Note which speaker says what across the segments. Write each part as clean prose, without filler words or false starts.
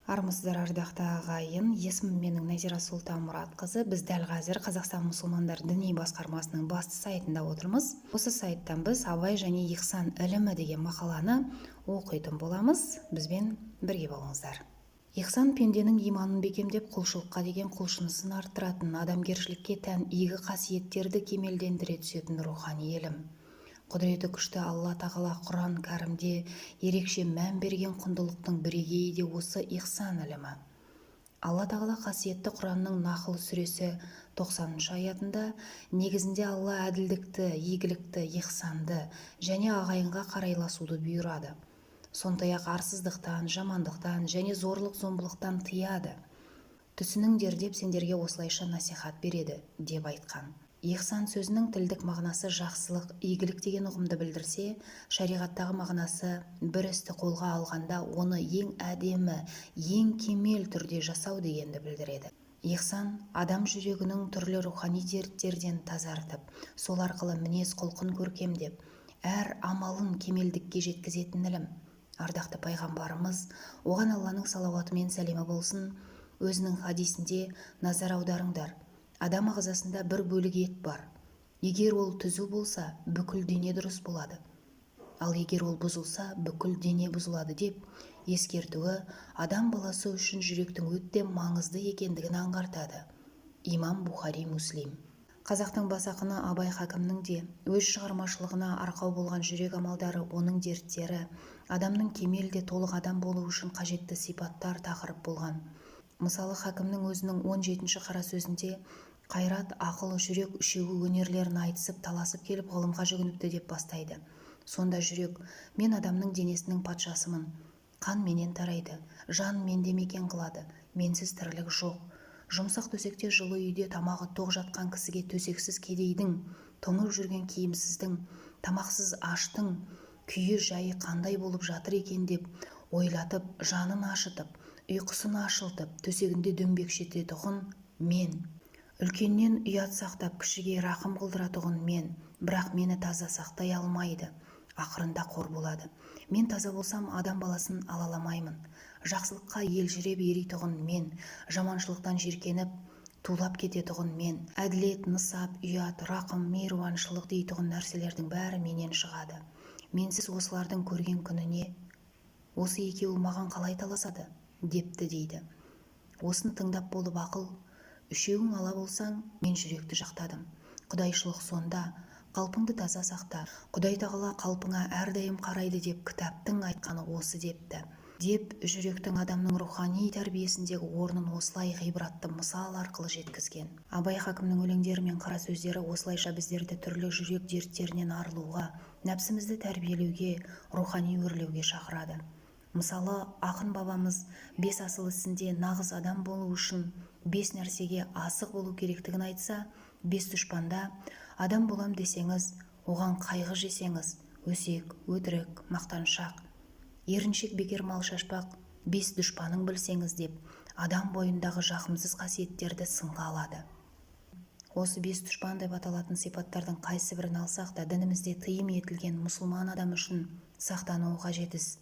Speaker 1: Армысыздар, ардақты ағайын! Есімім менің Назира Сұлтанмұратқызы. Біз дәл қазір Қазақстан мұсылмандар діни басқармасының басты сайтында отырмыз. Осы сайттан біз «Абай және ихсан ілімі» деген мақаланы оқитын боламыз. Бізбен бірге болыңыздар. Ихсан – пенденің иманын бекемдеп, құлшылыққа деген құлшынысын арттыратын, адамгершілікке тән игі қасиеттерді кемелдендіре түсетін рухани ілім. Құдіреті күшті Алла Тағала Құран Кәрімде ерекше мән берген құндылықтың бірегейі де осы ихсан ілімі. Алла Тағала қасиетті Құранның Нахл сүресі 90 аятында: «Негізінде Алла әділдікті, игілікті, ихсанды және ағайынға қарайласуды бұйырады, сондай-ақ арсыздықтан, жамандықтан және зорлық-зомбылықтан тыяды. Түсініңдер деп сендерге осылайша насихат береді», – деп айтқан. Ихсан сөзінің тілдік мағынасы жақсылық, игілік деген ұғымды білдірсе, шариғаттағы мағынасы бір істі қолға алғанда, оны ең әдемі, ең кемел түрде жасау дегенді білдіреді. Ихсан адам жүрегінің түрлі рухани дерттерден тазартып, сол арқылы мінез-құлқын көркемдеп, әр амалын кемелдікке жеткізетін ілім. Ардақты пайғамбарымыз, оған Алланың салауаты мен сәлемі болсын, өзінің хадисінде: «Назар аударыңдар, адам ағзасында бір бөлік ет бар. Егер ол түзу болса, бүкіл дене дұрыс болады, ал егер ол бұзылса, бүкіл дене бұзылады», – деп ескертуі адам баласы үшін жүректің өте маңызды екендігін аңғартады. Имам Бухари, Муслим. Қазақтың бас ақыны Абай хакімнің де өз шығармашылығына арқау болған жүрек амалдары, оның дерттері, адамның кемел де толық адам болуы үшін қажетті сипаттар тақырып болған. Мысалы, хакімнің өзінің 17-ші қара сөзінде: «Қайрат, ақыл, жүрек үшеуі өнерлерін айтысып, таласып келіп, ғылымға жүгініпті», – деп бастайды. Сонда жүрек: «Мен адамның денесінің патшасымын. Қан менен тарайды, жан менде мекен қылады, менсіз тірлік жоқ. Жұмсақ төсекте, жылы үйде, тамағы тоқ жатқан кісіге төсексіз кедейдің, тоңып жүрген киімсіздің, тамақсыз аштың күйі, жайы қандай болып жатыр екен деп ойлатып, жанын ашытып, ұйқысын ашылтып, төсегінде дөңбекшітетұғын мен. Үлкеннен ұят сақтап, кішіге рақым қылдыратұғын мен. Бірақ мені таза сақтай алмайды, ақырында қор болады. Мен таза болсам, адам баласын алаламаймын. Жақсылыққа елжіреп еритұғын мен, жаманшылықтан жиіркеніп, тулап кететұғын мен. Әділет, нысап, ұят, рақым, мейірбаншылық дейтұғын нәрселердің бәрі менен шығады. Менсіз осылардың көрген күніне? Осы екеуі маған қалай таласады?» – депті дейді. Осыны тыңдап болып ақыл: «Үшеуің ала болсаң, мен жүректі жақтадым. Құдайшылық сонда, қалпыңды таза сақта. Құдай Тағала қалпыңа әрдайым қарайды деп кітаптың айтқаны осы», – депті, деп жүректің адамның рухани тәрбиесіндегі орнын осылай ғибратты мысал арқылы жеткізген. Абай хакімнің өлеңдері мен қара сөздері осылайша біздерді түрлі жүрек дерттерінен арылуға, нәпсімізді тәрбиелеуге, рухани өрлеуге шақырады. Мысалы, ақын бабамыз «Бес асыл ісінде» нағыз адам болу үшін бес нәрсеге асық болу керектігін айтса, «Бес дұшпанда» адам болам десеңіз, оған қайғы жесеңіз, өсек, өтірік, мақтаншақ, еріншек, бекер мал шашпақ бес дұшпаның білсеңіз деп, адам бойындағы жағымсыз қасиеттерді сынға алады. Осы бес дұшпан деп аталатын сипаттардың қайсы бірін алсақ та, дінімізде тыйым етілген, мұсылман адам үшін сақтануы қажет іс.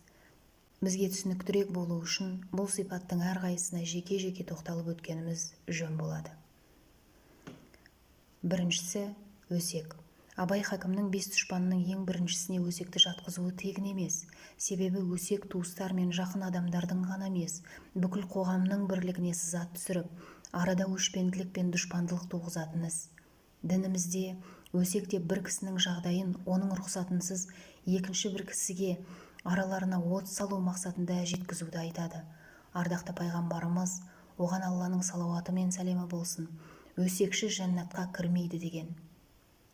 Speaker 1: Бізге түсініктірек болу үшін бұл сипаттың әрқайсысына жеке-жеке тоқталып өткеніміз жөн болады. Біріншісі – өсек. Абай хакімнің бес дұшпанының ең біріншісіне өсекті жатқызуы тегін емес. Себебі өсек туыстар мен жақын адамдардың ғана емес, бүкіл қоғамның бірлігіне сызат түсіріп, арада өшпенділік пен дұшпандылық туғызатын іс. Дінімізде өсек деп бір кісінің жағдайын оның рұқсатынсыз екінші бір кісіге араларына от салу мақсатында жеткізуді айтады. Ардақты пайғамбарымыз, оған Алланың салауаты мен сәлемі болсын, «Өсекші жәннатқа кірмейді» деген.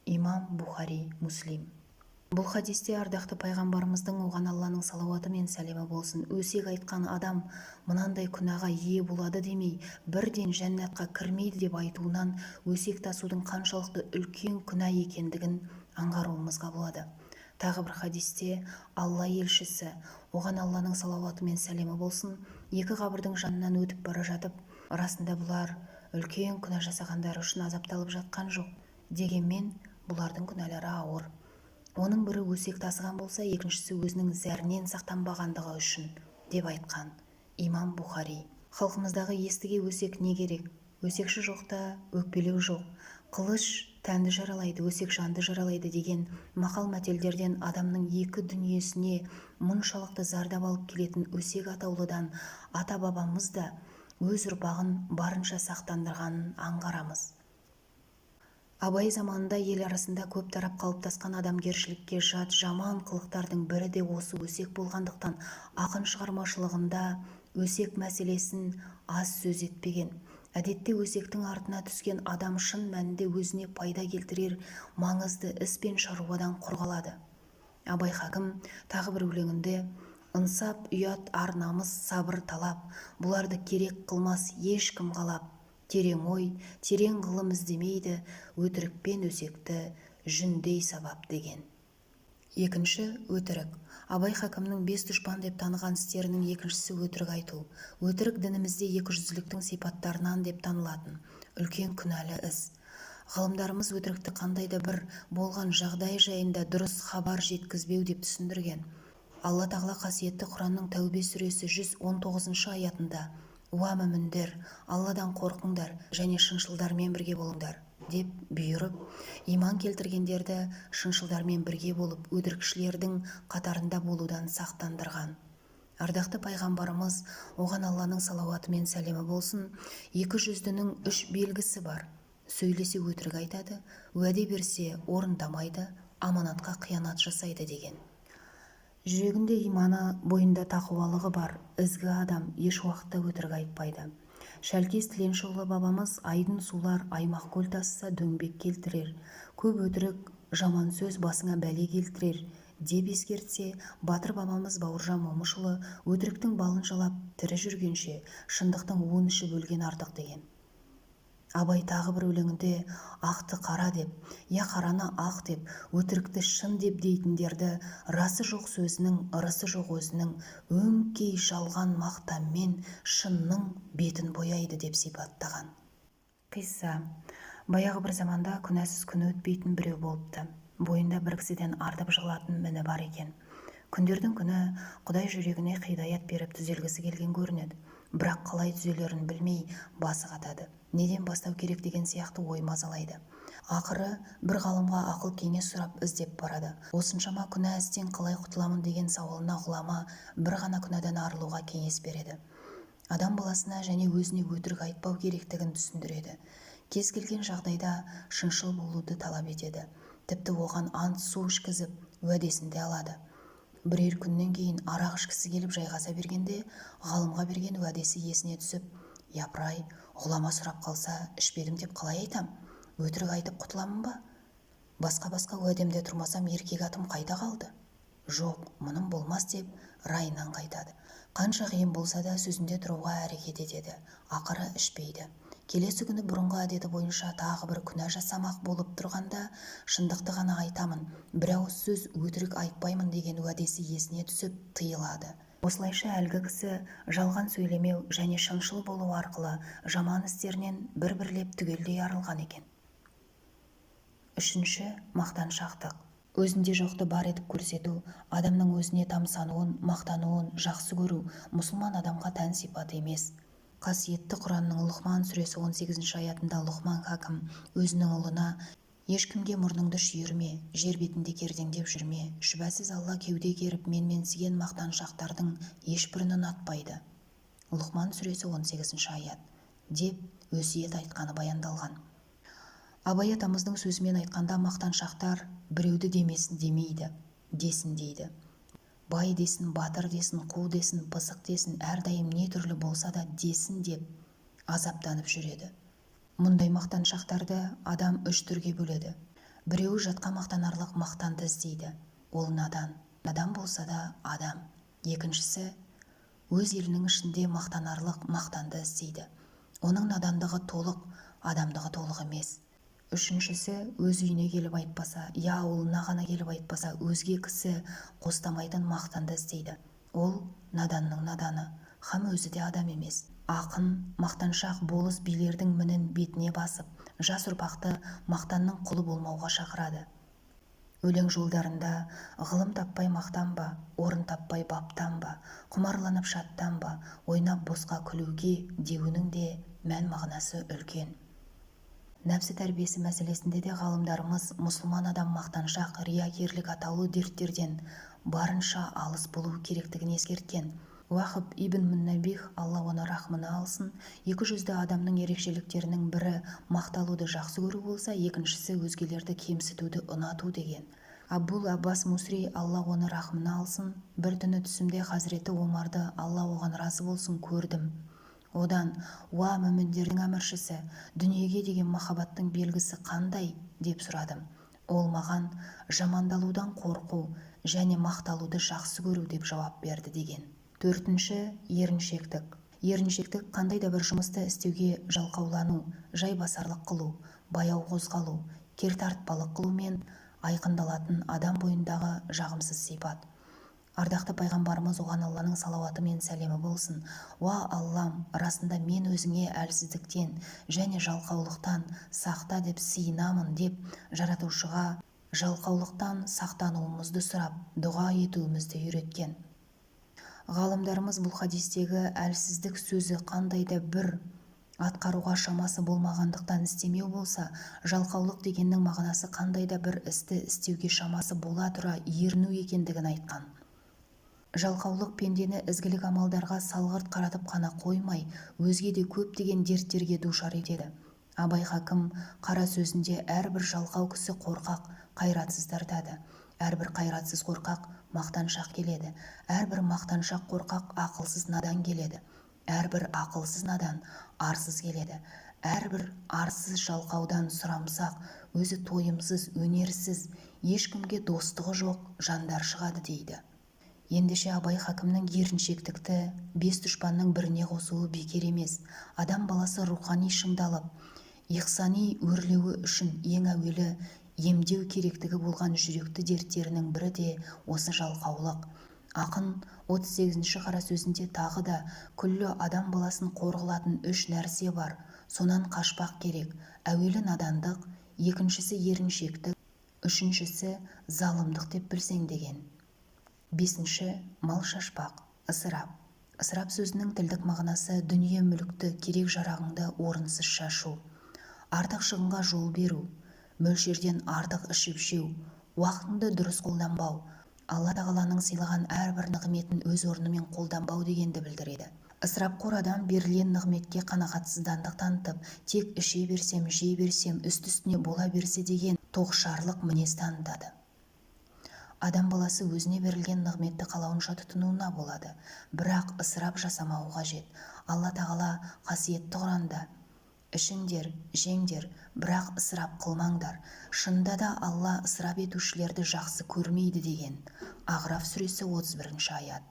Speaker 1: Имам Бухари, Муслим. Бұл хадисте ардақты пайғамбарымыздың, оған Алланың салауаты мен сәлемі болсын, өсек айтқан адам мынандай күнәға ие болады демей, бірден жәннатқа кірмейді деп айтуынан өсек тасудың қаншалықты үлкен күнә екендігін аңғаруымызға болады. Тағы бір хадисте Алла елшісі, оған Алланың салауаты мен сәлемі болсын, екі қабірдің жанынан өтіп бара жатып: «Расында, бұлар үлкен күнә жасағандары үшін азапталып жатқан жоқ. Дегенмен бұлардың күнәлары ауыр. Оның бірі өсек тасыған болса, екіншісі өзінің зәрінен сақтанбағандығы үшін», – деп айтқан. Имам Бухари. Халқымыздағы естіге өсек не керек? Өсекші жоқта өкпелеу жоқ. Қылыш тәнді жаралайды, өсек жанды жаралайды деген мақал-мәтелдерден адамның екі дүниесіне мұншалықты зардап алып келетін өсек атаулыдан ата-бабамыз да өз ұрпағын барынша сақтандырғанын аңғарамыз. Абай заманында ел арасында көп тарап қалыптасқан адамгершілікке жат жаман қылықтардың бірі де осы өсек болғандықтан ақын шығармашылығында өсек мәселесін аз сөз етпеген. Әдетте өсектің артына түскен адам шын мәнінде өзіне пайда келтірер маңызды іс пен шаруадан құр қалады. Абай хакім тағы бір өлеңінде «Ынсап, ұят, ар-намыс, сабыр талап, бұларды керек қылмас ешкім қалап, терең ой, терең ғылым іздемейді, өтірік пен өсекті жүндей сабап» деген. Екінші өтірік. Абай хакімнің бес дұшпан деп таныған істерінің екіншісі өтірік айту. Өтірік дінімізде екіжүзділіктің сипаттарынан деп танылатын үлкен күнәлі іс. Ғалымдарымыз өтірікті қандай да бір болған жағдай жайында дұрыс хабар жеткізбеу деп түсіндірген. Алла тағала қасиетті Құранның Тәубе сүресі 119 аятында «Уа мүміндер, Алладан қорқыңдар және шыншылдармен бірге болыңдар» деп бұйырып, иман келтіргендерді шыншылдармен бірге болып, өтірікшілердің қатарында болудан сақтандырған. Ардақты пайғамбарымыз, оған Алланың салауаты мен сәлемі болсын, екі жүздінің үш белгісі бар. Сөйлесе өтірік айтады, уәде берсе орындамайды, аманатқа қиянат жасайды деген. Жүрегінде иманы, бойында тақуалығы бар ізгі адам еш уақытта өтірік айтпайды. Шәлкес Тіленшіұлы бабамыз айдын сулар аймақ көл тасыса дөңбек келтірер, көп өтірік жаман сөз басыңа бәле келтірер деп ескертсе, батыр бабамыз Бауыржан Момышұлы өтіріктің балын жалап тірі жүргенше шындықтың уын ішіп өлген артық деген. Абай тағы бір өлеңінде ақты қара деп, я қараны ақ деп, өтірікті шын деп дейтіндерді расы жоқ сөзінің, ырысы жоқ өзінің, өңкей жалған мақтанмен шынның бетін бояйды деп сипаттаған. Қисса. Баяғы бір заманда күнәсіз күні өтпейтін біреу болыпты. Бойында бір кісіден артып жығылатын міні бар екен. Күндердің күні Құдай жүрегіне хидаят беріп түзелгісі келген көрінеді. Бірақ қалай түзелерін білмей басы қатады. Неден бастау керек деген сияқты ой мазалайды. Ақыры бір ғалымға ақыл кеңес сұрап іздеп барады. Осыншама күнә істен қалай құтыламын деген сауалына ғұлама бір ғана күнәдан арылуға кеңес береді. Адам баласына және өзіне өтірік айтпау керектігін түсіндіреді. Кез келген жағдайда шыншыл болуды талап етеді. Тіпті оған ант су ішкізіп, уәдесін де алады. Бірер күннен кейін арақ ішкісі келіп жайғаса бергенде ғалымға берген уәдесі есіне түсіп, «Япырай, ғұлама сұрап қалса, ішпедім деп қалай айтам? Өтірік айтып құтыламын ба? Басқа-басқа уәдемде тұрмасам, еркек атым қайда қалды? Жоқ, мұным болмас» деп райынан қайтады. Қанша қиын болса да сөзінде тұруға әрекет етеді. Ақыры ішпейді. Келесі күні бұрынғы әдеті бойынша тағы бір күнә жасамақ болып тұрғанда, шындықты ғана айтамын, бір ауыз сөз өтірік айтпаймын деген уәдесі есіне түсіп тыйылады. Осылайша әлгі кісі жалған сөйлемеу және шыншыл болу арқылы жаман істерінен бір-бірлеп түгелдей арылған екен. Үшінші мақтаншақтық. Өзінде жоқты бар етіп көрсету, адамның өзіне тамсануын, мақтануын жақсы көру мұсылман адамға тән сипат емес. Қасиетті Құранның Лұқман сүресі 18 аятында Лұқман хакім өзінің ұлына «Ешкімге мұрныңды шүйірме, жер бетінде кердеңдеп жүрме, шүбәсіз Алла кеуде керіп менменсіген мақтаншақтардың ешбірін ұнатпайды». Лұқман сүресі 18 аят деп өсиет айтқаны баяндалған. Абай атамыздың сөзімен айтқанда мақтаншақтар біреуді демесін демейді, десін дейді. Бай десін, батыр десін, қу десін, пысық десін, әрдайым не түрлі болса да десін деп азаптанып жүреді. Мұндай мақтаншақтарды адам үш түрге бөледі. Біреуі жатқа мақтанарлық мақтанды іздейді. Ол надан. Надан болса да адам. Екіншісі өз елінің ішінде мақтанарлық мақтанды іздейді. Оның надандығы толық, адамдығы толық емес. Үшіншісі өз үйіне келіп айтпаса, я ауылына ғана келіп айтпаса, өзге кісі қостамайтын мақтанды іздейді. Ол наданның наданы, хам өзі де адам емес. Ақын, мақтаншақ болыс билердің мінін бетіне басып, жас ұрпақты мақтанның құлы болмауға шақырады. Өлең жолдарында ғылым таппай мақтанба, орын таппай баптанба, құмарланып шаттанба, ойнап босқа күлуге деуінің де мән-мағынасы үлкен. Нәпсі тәрбиесі мәселесінде де ғалымдарымыз мұсылман адам мақтаншақ, риякерлік атаулы дерттерден барынша алыс болу керектігін ескерткен. Уахб ибн Мунаббих, Алла оны рахымына алсын, екі жүзді адамның ерекшеліктерінің бірі мақталуды жақсы көру болса, екіншісі өзгелерді кемсітуді ұнату деген. Абул Аббас Мусри, Алла оны рахымына алсын, бір түні түсімде Хазіреті Омарды, Алла оған разы болсын, көрдім. Одан: "Уа, мүміндердің әміршісі, дүниеге деген махаббаттың белгісі қандай?" деп сұрадым. Ол маған: "Жамандалудан қорқу және мақталуды жақсы көру" деп жауап берді деген. Төртінші, еріншектік. Еріншектік қандай да бір жұмысты істеуге жалқаулану, жайбасарлық қылу, баяу қозғалу, кертартпалық қылумен айқындалатын адам бойындағы жағымсыз сипат. Ардақты пайғамбарымыз, оған Алланың салауаты мен сәлемі болсын, "Уа Аллам, расында мен өзіңе әлсіздіктен және жалқаулықтан сақта деп сыйынамын" деп жаратушыға жалқаулықтан сақтануымызды сұрап, дұға етуімізді үйреткен. Ғалымдарымыз бұл хадистегі әлсіздік сөзі қандай да бір атқаруға шамасы болмағандықтан істемеу болса, жалқаулық дегеннің мағынасы қандай да бір істі істеуге шамасы бола тұра еріну екендігін айтқан. Жалқаулық пендені ізгілік амалдарға салғырт қаратып қана қоймай, өзге де көптеген дерттерге душар етеді. Абай хакім қара сөзінде: "Әрбір жалқау кісі қорқақ, қайратсыз тартады. Әрбір қайратсыз қорқақ мақтаншақ келеді. Әрбір мақтаншақ қорқақ ақылсыз надан келеді. Әрбір ақылсыз надан арсыз келеді. Әрбір арсыз жалқаудан сұрамсақ, өзі тойымсыз, өнерсіз, ешкімге достығы жоқ жандар шығады" дейді. Ендеше Абай хакімнің еріншектікті бес дұшпанның біріне қосуы бекер емес. Адам баласы рухани шыңдалып, ихсани өрлеуі үшін ең әуелі емдеу керектігі болған жүректі дерттерінің бірі де осы жалқаулық. Ақын 38-ші қара сөзінде тағы да: "Күллі адам баласын қор қылатын үш нәрсе бар, сонан қашпақ керек. Әуелі надандық, екіншісі еріншектік, үшіншісі залымдық деп білсең" деген. Бесінші, мал шашпақ, ысырап. Ысырап сөзінің тілдік мағынасы дүние мүлікті, керек жарағыңды орынсыз шашу, артық шығынға жол беру, мөлшерден артық ішіп жеу, уақытыңды дұрыс қолданбау, Алла тағаланың сыйлаған әрбір нығметін өз орнымен қолданбау дегенді білдіреді. Ысырапқор адам берілген нығметке қанағатсыздандық танытып, тек іше берсем, жей берсем, үсті-үстіне бола берсе деген тоғышарлық мінез танытады. Адам баласы өзіне берілген нығметті қалауынша тұтынуына болады, бірақ ысырап жасамауы қажет. Алла тағала қасиетті Құранда: "Ішіңдер, жеңдер, бірақ ысырап қылмаңдар. Шынында да Алла ысырап етушілерді жақсы көрмейді" деген. Ағраф сүресі 31 аят.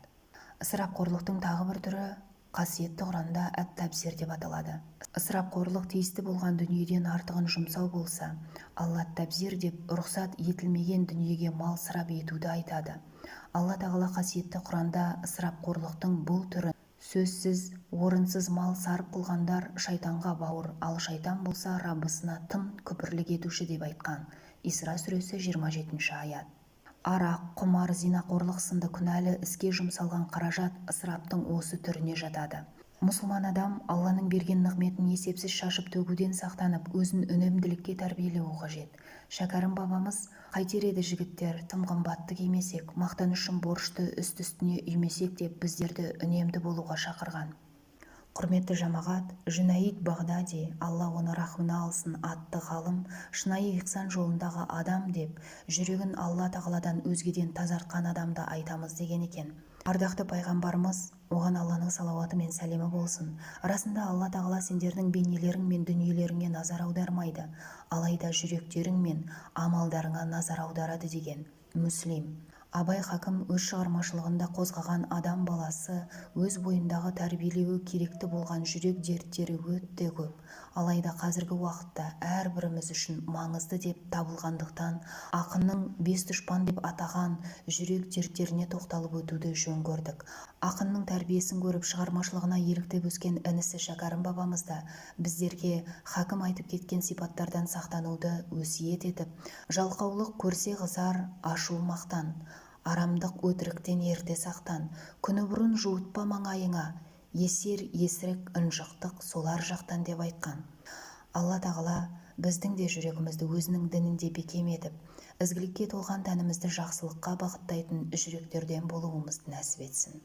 Speaker 1: Ысырапқорлықтың тағы бір түрі қасиетті Құранда әт-табзир деп аталады. Ысырапқорлық тиісті болған дүниеден артығын жұмсау болса, Алла табзир деп рұқсат етілмеген дүниеге мал ысырап етуді айтады. Алла тағала қасиетті Құранда ысырапқорлықтың бұл түрін: "Сөзсіз, орынсыз мал сарып қылғандар шайтанға бауыр, ал шайтан болса Раббысына тым күпірлік етуші" деп айтқан. Исра сүресі 27 аят. Арақ, құмар, зинақорлық сынды күнәлі іске жұмсалған қаражат ысыраптың осы түріне жатады. Мұсылман адам Алланың берген нығметін есепсіз шашып төгуден сақтанып, өзін үнемділікке тәрбиелеуі қажет. Шәкәрім бабамыз: "Қайтер еді жігіттер, тым қымбатты кимесек, мақтан үшін борышты үсті-үстіне үймесек" деп біздерді үнемді болуға шақырған. Құрметті жамағат, Жүнәйд Бағдади, Алла оны рахымына алсын, атты ғалым шынайы ихсан жолындағы адам деп жүрегін Алла тағаладан өзгеден тазартқан адамды айтамыз деген екен. Ардақты пайғамбарымыз, оған Алланың салауаты мен сәлемі болсын, "Расында Алла тағала сендердің бейнелерің мен дүниелеріңе назар аудармайды, алайда жүректерің мен амалдарыңа назар аударады" деген. Мүслим. Абай хакім өз шығармашылығында қозғаған адам баласы өз бойындағы тәрбиелеуі керекті болған жүрек дерттері өте көп. Алайда қазіргі уақытта әрбіріміз үшін маңызды деп табылғандықтан, ақынның бес дұшпан деп атаған жүрек дерттеріне тоқталып өтуді жөн көрдік. Ақынның тәрбиесін көріп, шығармашылығына еліктеп өскен інісі Шәкәрім бабамыз да біздерге хакім айтып кеткен сипаттардан сақтануды өсиет етіп, жалқаулық көрсе қызар, ашу мақтан, арамдық өтіріктен ерте сақтан, күні бұрын жуытпа маңайыңа, есер, есірік, ынжықтық солар жақтан деп айтқан. Алла тағала біздің де жүрегімізді өзінің дінінде бекем етіп, ізгілікке толған тәнімізді жақсылыққа бағыттайтын жүректерден болуымызды нәсіп етсін.